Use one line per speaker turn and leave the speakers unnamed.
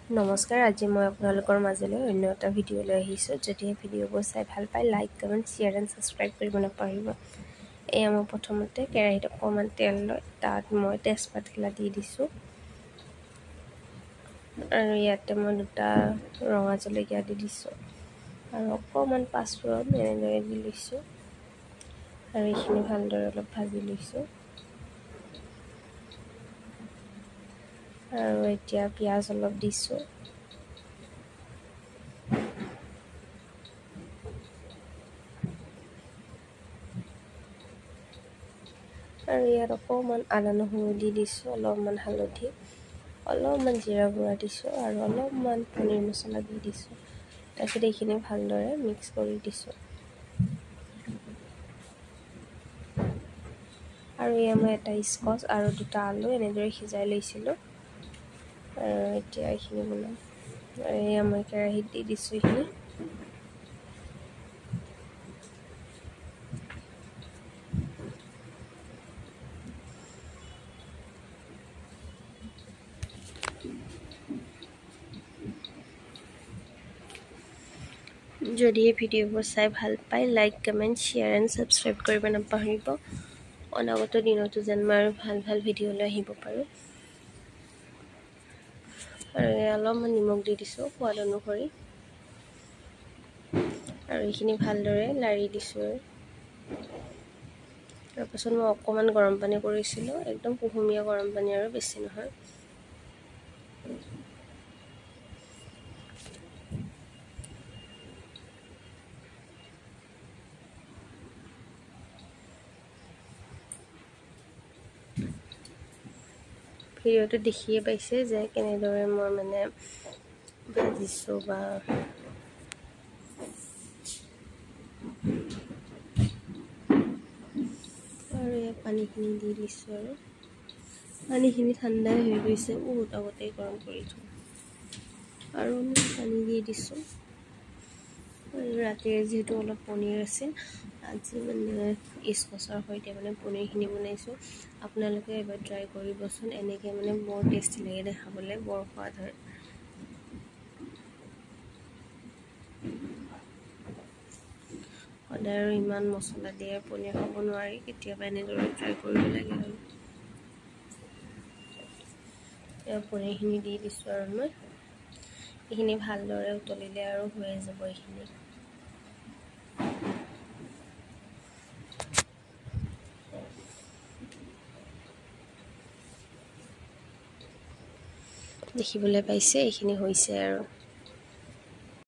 নমস্কাৰ, আজি মই আপোনালোকৰ মাজলৈ অন্য এটা ভিডিঅ' লৈ আহিছোঁ। যদিহে ভিডিঅ'বোৰ চাই ভাল পায়, like, comment, share and subscribe কৰিব নাপাহৰিব। এয়া মই প্ৰথমতে কেৰাহীত অকণমান তেল লৈ তাত মই তেজপাতখিলা দি দিছোঁ আৰু ইয়াতে মই দুটা ৰঙা জলকীয়া দি দিছোঁ আৰু অকণমান পাঁচফোৰণ এনেদৰে দি লৈছোঁ আৰু এইখিনি ভালদৰে অলপ ভাজি লৈছোঁ। আৰু এতিয়া পিঁয়াজ অলপ দিছোঁ। আৰু ইয়াত অকণমান আদা নহৰু দি দিছোঁ, অলপমান হালধি, অলপমান জিৰা গুড়া দিছোঁ আৰু অলপমান পনীৰ মছলা দি দিছোঁ। তাৰপিছত এইখিনি ভালদৰে মিক্স কৰি দিছোঁ। আৰু এয়া মই এটা স্কচ আৰু দুটা আলু এনেদৰে সিজাই লৈছিলোঁ। আৰু এতিয়া এইখিনি বনাম। আৰু এয়া মই কেৰাহীত দি দিছোঁ এইখিনি। যদিহে ভিডিঅ'বোৰ চাই ভাল পায়, like, comment, share and subscribe কৰিব নাপাহৰিব। অনাগত দিনতো যেন মই আৰু ভাল ভাল ভিডিঅ' লৈ আহিব পাৰোঁ। আৰু অলপমান নিমখ দি দিছোঁ সোৱাদ অনুসৰি। আৰু এইখিনি ভালদৰে লাৰি দিছোঁ। আৰু তাৰপাছত মই অকণমান গৰম পানী কৰিছিলোঁ, একদম কুহুমীয়া গৰম পানী আৰু বেছি নহয়। ভিডিঅ'টো দেখিয়ে পাইছে যে কেনেদৰে মই মানে ভাজিছোঁ বা আৰু ইয়াত পানীখিনি দি দিছোঁ। আৰু পানীখিনি ঠাণ্ডাই হৈ গৈছে, বহুত আগতেই গৰম কৰি থওঁ। আৰু পানী দি দিছোঁ। আৰু ৰাতিৰে যিহেতু অলপ পনীৰ আছিল, আজি মানে স্কচৰ সৈতে মানে পনীৰখিনি বনাইছোঁ। আপোনালোকে এবাৰ ট্ৰাই কৰিবচোন, এনেকৈ মানে বৰ টেষ্টি লাগে দেখাবলৈ, বৰ সোৱাদ হয়। সদায় আৰু ইমান মছলা দিয়ে পনীৰ খাব নোৱাৰি, কেতিয়াবা এনেদৰে ট্ৰাই কৰিব লাগে। আৰু পনীৰখিনি দি দিছোঁ আৰু মই এইখিনি ভালদৰে উতলিলে আৰু হৈয়ে যাব এইখিনি। দেখিবলৈ পাইছে এইখিনি হৈছে আৰু।